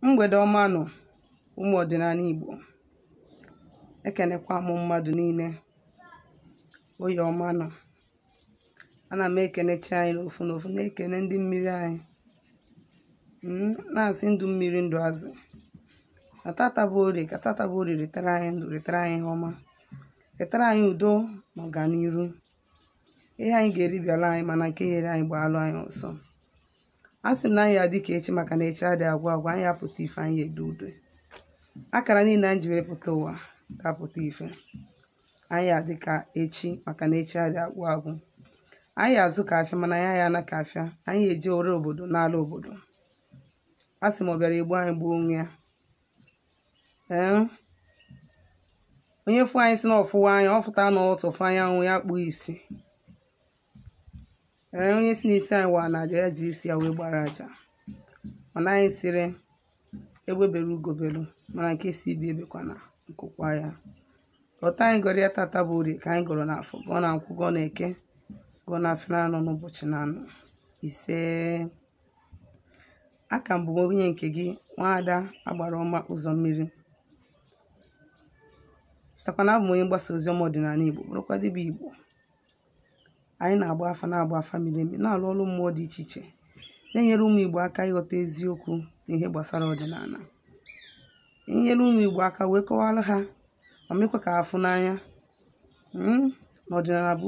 Mgbede ọma nụ, ụmụ ọdịnala Igbo. Ekenekwa m mmadụ niile. Oyi ọma nọ. Ana m ekenechi anyị n'ofu n'ofu, na-ekene ndị mmiri anyị, na-asị ndụ mmiri, ndụ azụ. Na tata bụ orie, ka tata bụ orie retara anyị ndụ, retara anyị ihe ọma, retara anyị udo na ọganiru. Ihe anyị ga-eri bịara anyị, mana nke ghere anyị gbaalụ anyị ọsọ. A sị m na anyị adị ka echi, maka na echi adịghị agwụ agwụ. Anyị apụta ife, anyị edo udo. Akara niile anyị ji wee pụta ụwa ga-apụta ife. Anyị adị ka echi, maka na echi adịghị agwụ agwụ. Anyị azụ ka afịa, mana anyị ya ana ka afịa. Anyị eje ore obodo n'ala obodo. A sị m ọ bịara egbu anyị, gbuo onwe ya. Ee, onye fụ anyị sị na ọfụwa anyị, ọ fụta na ọtụfụ anyanwụ ya kpuo isi. Ee, onye si n'isi anyị waa na aja, ya ji isi ya wee gbara aja. Mana anyị sịrị egbe bere ugo belu, mana nke si ibi ebekwana nkụkwa ya. Ọta anyị gọrọ ya tata bụ orie, ka anyị gọrọ n'afọ, gọọ na nkwụ, gọọ na eke, gọọ na afịa anọ n'ụbọchị na anọ ise. Aka m bụ onye nke gị, nwaada agbara ọma ụzọ mmiri. Sitakwa na abụ m onye mgbasa oziọma ọdịnala Igbo, bụrụkwa dibịa Igbo. Anyị na-agba afa, na-agba afa miri emi, na-alụ ọrụ mmụọ dị iche iche, na-enyere ụmụ Igbo aka ịghọta eziokwu na ihe gbasara ọdịnala, enyere ụmụ Igbo aka wee kọwara ha ma mekwa ka ha fụ n'anya na ọdịnala bụ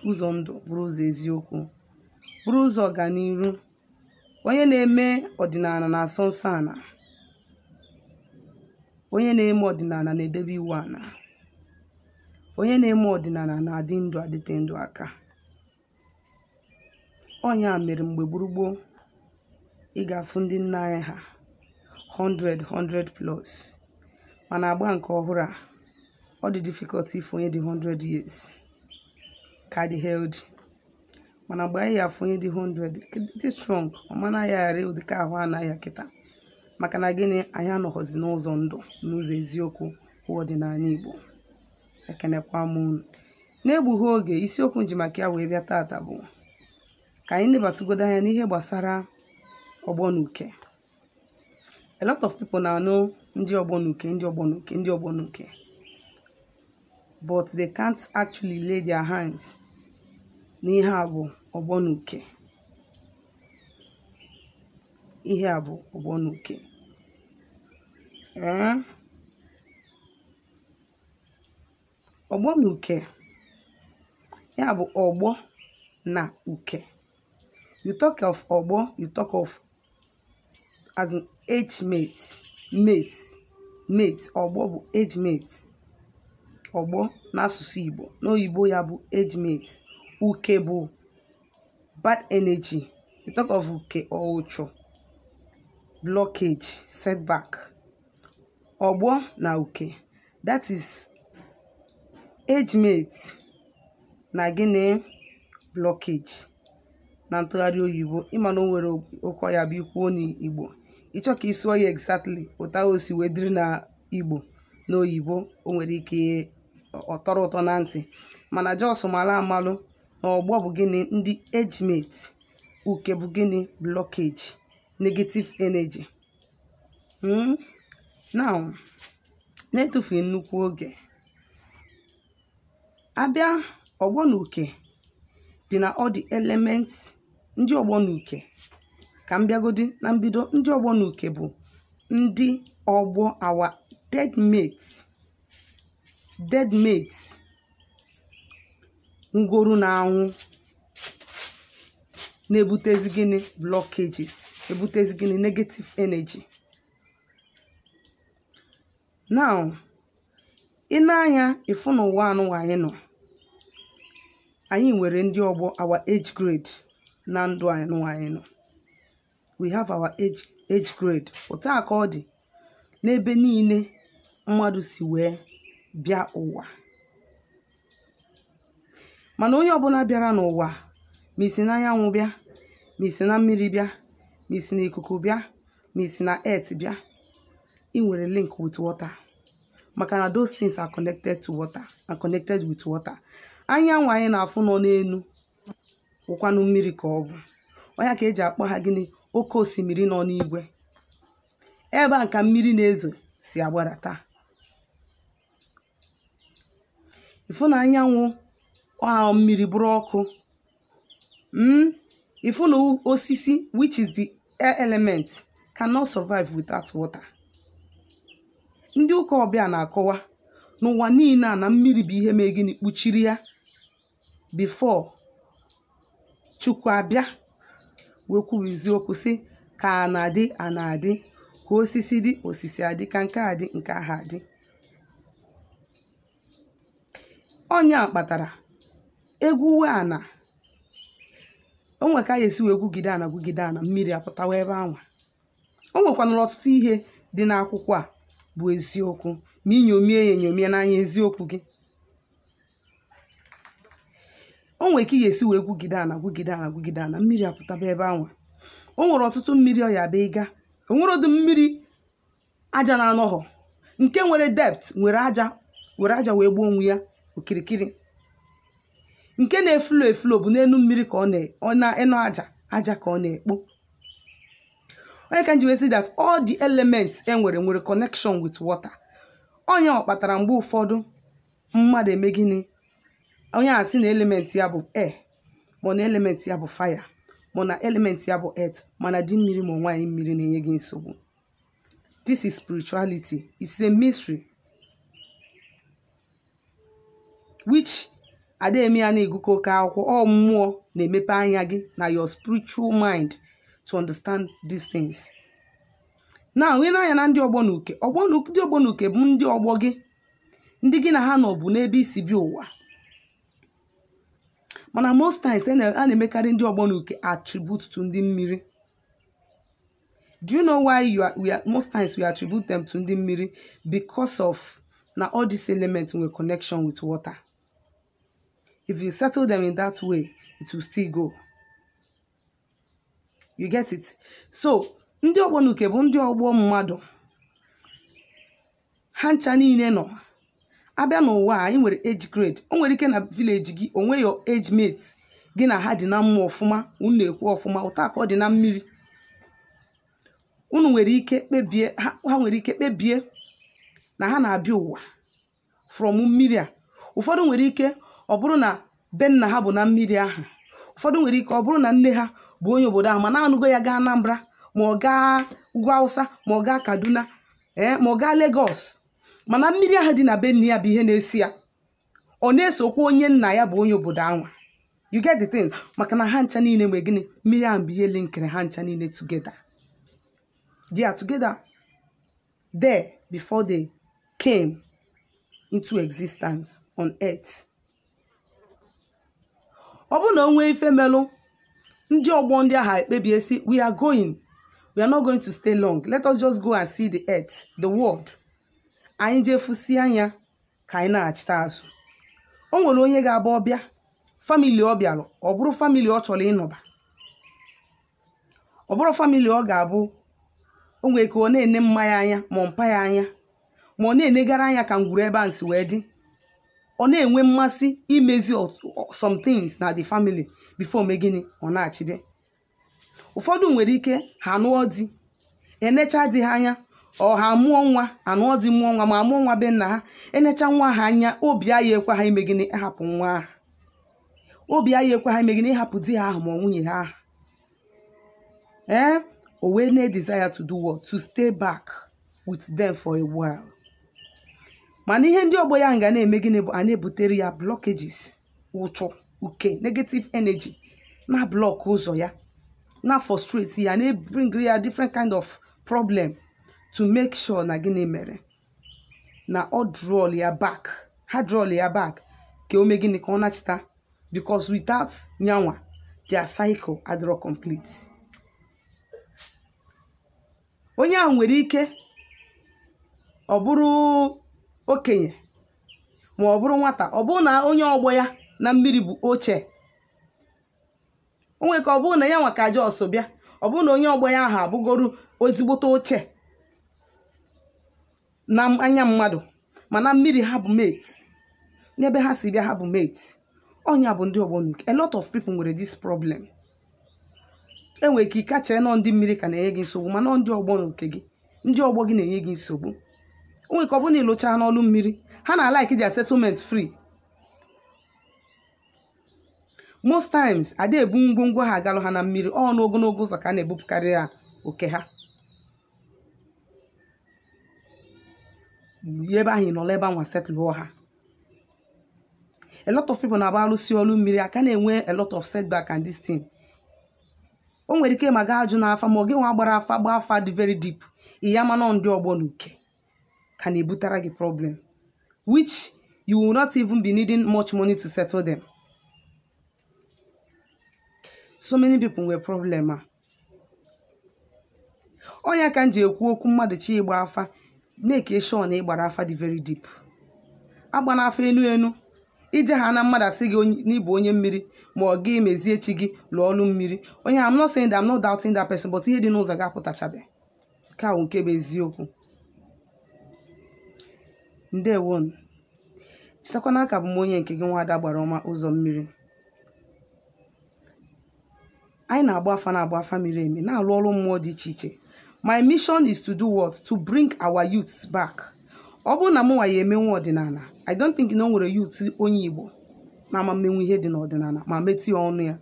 ụzọ ndụ, bụrụ ụzọ eziokwu, bụrụ ụzọ ọganiru. Onye na-eme ọdịnala na-asọ nsọ ala. Onye na-eme ọdịnala na-edebe iwu ala. Onye na-eme ọdịnala na-adị ndụ, adịte ndụ aka. Ọnya mere mgbe gburugburu ị ga-afụ ndị nna anyị ha 100 100 plus, mana agba nke ọhụrụ a, ọ dị difficult ife onye dị 100 years ka dị healthy. Mana mgbe anyị afụ onye dị 100 dị strong, ọ mana ya ghara ụdịka ahụ anaghị ya kịta. Maka na gịnị? Anyị anọghọzi n'ụzọ ndụ, n'ụzọ eziokwu hụ ọdịnala Igbo. Ekenekwa m unu. Na-egbughị oge, isiokwu nji maka ya wee bịa tata bụ ka anyị nebatụgodo anya n'ihe gbasara ọgbọ na uke. A lot of people na-anụ ndị ọgbọ na uke, ndị ọgbọ na uke, ndị ọgbọ na uke, but they can't actually lay their hands n'ihe a bụ ọgbọ na uke. Ihe a bụ ọgbọ na uke. Ee, ọgbọ na uke, ya bụ ọgbọ na uke. You talk of ọgbọ, you talk of as an age mate, mate, mate. Ọgbọ bụ age mate. Ọgbọ n'asụsụ Igbo, n'oyibo ya bụ age mate. Uke bụ bad energy. You talk of uke or uchu, blockage, setback. Ọgbọ na uke, that is age mate na gịnị? Blockage. Na ntụgharị oyibo, ịma na o nwere okwu ya bụ ikwuo n'Igbo, ịchọ ka ị sụọ ya exactly ụta o si wee dịrị na Igbo n'oyibo, o nwere ike ọ tọrọ ụtọ na ntị. Mana jos mara amalụ na ọgbọ bụ gịnị? Ndị age mate. Uke bụ gịnị? Blockage, negative energy. Now, na-etufughị nnukwu oge, abịa ọgbọ na uke dị na all the elements. Ndị ọgbọ na uke, ka m bịagodi na mbido, ndị ọgbọ na uke bụ ndị ọgbọ, our dead mates, dead mates ngworu na anwụ, na-ebutezi gịnị? Blockages, ebutezi gịnị? Negative energy. Now, ị na-anya ịfụ n'ụwa anụnwa anyị nọ, anyị nwere ndị ọgbọ, our age grade. Na ndụ anyị nụwa anyị nọ, we have our age grade. Otu a ka ọ dị n'ebe niile mmadụ si wee bịa ụwa. Mana onye ọbụla bịara n'ụwa, ma isi n'anyanwụ bịa, ma isi na mmiri bịa, ma isi n'ikuku bịa, ma isi na earth bịa, ị nwere link with water, maka na those things are connected to water and connected with water. Anyanwụ anyị na-afụ nọ n'elu wụkwanụ mmiri ka ọ bụ. Ọnya ka eji akpọ ha gịnị? Oke osimiri nọ n'igwe. Ebe a ka mmiri na-ezo si agbadata. Ịfụ na anyanwụ ahụ mmiri bụrụ ọkụ. Ịfụ na osisi, which is the air element, cannot survive without water. Ndị ụka ọbịa na-akọwa n'ụwa niile a na mmiri bụ ihe mee gịnị kpuchiri ya before Chukwu abịa wee kwubizie okwu sị ka a na-adị a na-adị, ka osisi dị osisi adị, ka nke a dị nke ahụ adị. Onye a kpatara egwu ana o nwe ka a esi wee gwugide ana gwugide ana mmiri apụtawa ebe anwa. O nwekwanụrụ ọtụtụ ihe dị n'akwụkwọ a bụ eziokwu ma inyomie ya enyomie n'anya eziokwu gị. O nwere ka ị ga-esi wee gwugide ana gwugide ana gwugide ana mmiri apụtaba ebe anwa. O nwere ọtụtụ mmiri ọ ya bịa ịga. O nwere ụdị mmiri aja na-anọghọ nke nwere depth, nwere aja, were aja wee gbuo onwe ya okirikiri. Nke na-eflo eflo bụ n'elu mmiri ka ọ na-enu aja aja ka ọ na-ekpo. Onye ka nji wee sị that all the elements e nwere nwere connection with water. Onye ọ kpatara mgbe ụfọdụ mmadụ eme gịnị, onye a sị na element ya bụ air, ma na element ya bụ fire, ma na element ya bụ earth, mana di mmiri ma nwaanyị mmiri na-enye gị nsogbu. This is spirituality. It's a mystery which ademi ya na-egụkọ oke akwụkwọ. Ọ mmụọ na-emepe anya gị na your spiritual mind to understand these things. Now, ị na-anya na ndị ọgbọ na uke, ndị ọgbọ na uke bụ ndị ọgbọ gị, ndị gị na ha nọ bụ n'ebe isi bi ụwa. Mana most times a na-emekarị ndị ọgbọ na uke attribute to ndị mmiri. Do you know why most times we attribute them to ndị mmiri? Because of na all these elements nwere connection with water. If you settle them in that way, it will still go. You get it? So, ndị ọgbọ na uke bụ ndị ọgbọ mmadụ. Ha ncha niile nọ. Abịa n'ụwa anyị nwere age grade. O nwere ike na village gị onwe your age mates gị na ha dị na mma ọfụma, unu na-ekwu ọfụma, ụta ka ọ dị na mmiri. Unu nwere ike kpebie, ha nwere ike kpebie na ha na-abịa ụwa from mmiri a. Ụfọdụ nwere ike ọ bụrụ na be nna ha bụ na mmiri ahụ. Ụfọdụ nwere ike ọ bụrụ na nne ha bụ onye obodo ahụ, mana anụgo ya gaa Anambra, ma ọ gaa ugwu Hausa, ma ọ gaa Kaduna, ma ọ gaa Lagos. Mana mmiri ahụ dị na be nne ya bụ ihe na-esi ya. Ọ na-esokwa onye nna ya bụ onye obodo ahụ. You get the thing? Maka na ha ncha niile mgbe gịnị mmiri ahụ bụ ihe linkere ha ncha niile together. They are together there before they came into existence on earth. Ọ bụrụ na o nwee ife melụ, ndị ọgbọ ndị agha ekpebie sị, we are going. We are not going to stay long. Let us just go and see the earth, the world. Anyị jee fụsie anya ka anyị na-achịta azụ. O nwere onye ga-abụ ọbịa, famili ọ bịalụ, ọ bụrụ famili ọ chọrọ ịnọba. Ọ bụrụ famili ọ ga-abụ, o nwere ka ọ na-ene mma ya anya ma ọ mpa ya anya, ma ọ na-enegara anya ka ngwuru ebe a nsi wee dị. Ọ na-enwe mmasị imezi some things na the family before mee gịnị ọ na-achịbe. Ụfọdụ nwere ike ha nụọ di, enecha di ha anya, ọ ha mụọ nwa, anụọ di mụọ nwa, ma mụọ nwa be nna ha, enecha nwa ha anya, obi ya ekwe ha ime gịnị ịhapụ nwa ahụ. Obi ya ekwe ha ime gịnị ịhapụ di ha ahụ ma nwunye ha ahụ. O wee na-desire to do what? To stay back with them for a while. Mana ihe ndị ọgbọ ya nga na-eme gịnị bụ a na-ebutere ya blockages, ụchụ, uke, negative energy, na block ụzọ ya, na frustrate ya, na-bring ya different kind of problem to make sure na gịnị mere na ọ draw ya back, ha draw ya back ka o mee gịnị ka ọ nachita, because without nyanwa their cycle adịrọ complete. Onye ahụ nwere ike ọ bụrụ okenye ma ọ bụrụ nwata, ọ bụrụ na onye ọgbọ ya na mmiri bụ oche, o nwere ka ọ bụrụ na ya nwa ka jos bịa, ọ bụrụ na onye ọgbọ ya ahụ abụgoru ezigbote oche na anya mmadụ, mana mmiri ha bụ mate, n'ebe ha si bịa ha bụ mate. Onye bụ ndị ọgbọ n'uke. A lot of people nwere this problem. Enwere ike ịkacha nọ ndị mmiri ka na-enye gị nsogbu, mana ndị ọgbọ n'uke gị Ndị ọgbọ gị na-enye gị nsogbu. O nwere ka ọ bụrụ na ịlụchaa n'ọlụ mmiri, ha na-alike their settlement free. Most times ada ebu ngwongwo ha agalụ ha na mmiri, ọ n'ogologo ụzọ ka a na-ebupụkarị ha oke ha. Ebe ahụ ị nọrọ ebe anwa setụlụọ ha. A lot of people na-agba alụsị ọlụ mmiri aka na-enwe a lot of setback and this thing. O nwere ike ma gaa ajụ n'afa, ma ọ gị nwa gbara afa gbaa afa dị very deep, ị ya mana ndị ọgbọ na uke ka na-ebutara gị problem, which you will not even be needing much money to settle them. So many people nwere problem a. Onye ka m ji ekwu okwu mmadụ chi ịgba afa, na-eke sure na ịgbara afa dị very deep. Agba n'afa enu enu, ije ha na mmadụ asị gị n'ịbụ onye mmiri, ma ọ gị mezie chi gị lụọ ọlụ mmiri. Onye, I'm not saying that, I'm not doubting that person, but ihe dị n'ụzọ ga-apụtachabe. Nke a bụ nke bụ eziokwu. Ndewonu. Chisekwana aka bụ m onye nke gị, nwaada gbara ọma ụzọ mmiri. Anyị na-agba afa, na-agba afa miri emi, na-alụ ọrụ mmụọ dị iche iche. My mission is to do what? To bring our youths back. Ọ bụrụ na m nwa ya emenwu ọdịnala, I don't think na o nwere youth onye Igbo na-ama mmenwu ihe dị n'ọdịnala ma metụ ya ọnụ ya.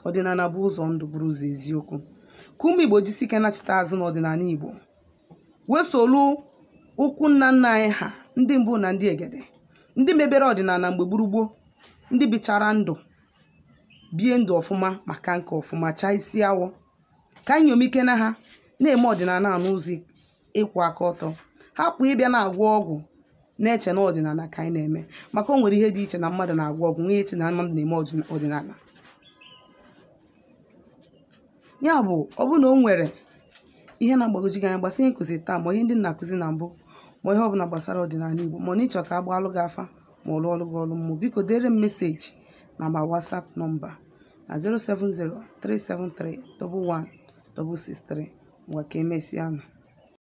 Ọdịnala bụ ụzọ ndụ, bụrụ ụzọ eziokwu. Ka ụmụ Igbo jisi ike nachite azụ n'ọdịnala Igbo, wesolu ụkwụ nna nna anyị ha, ndị mbụ na ndị egede, ndị mebere ọdịnala mgbe gburugburu, ndị bichara ndụ, bie ndụ ọfụma maka nke ọfụma, chaa isi awọ. Ka anyị nyomike na ha na-eme ọdịnala a n'ụzọ ịkwụ aka ọtọ, hapụ ịbịa na-agwọ ọgwụ na-eche na ọdịnala ka anyị na-eme. Maka o nwere ihe dị iche na mmadụ na-agwọ ọgwụ, nwee eche na mmadụ na-eme ọdịnala. Ya bụ, ọ bụrụ na o nwere ihe na-agbagwoju gị anya gbasara ihe nkụzi taa, ma ihe ndị na-akụzi na mbụ, ma ihe ọbụla gbasara ọdịnala Igbo, ma ọ na ịchọ ka a gbaalụ gị afa ma ọ lụọ ọlụ gị ọlụ mmụọ, biko dere m meseji na ma WhatsApp nọmba na 070 373 11 663. Ngwa, ka emesịa nụ.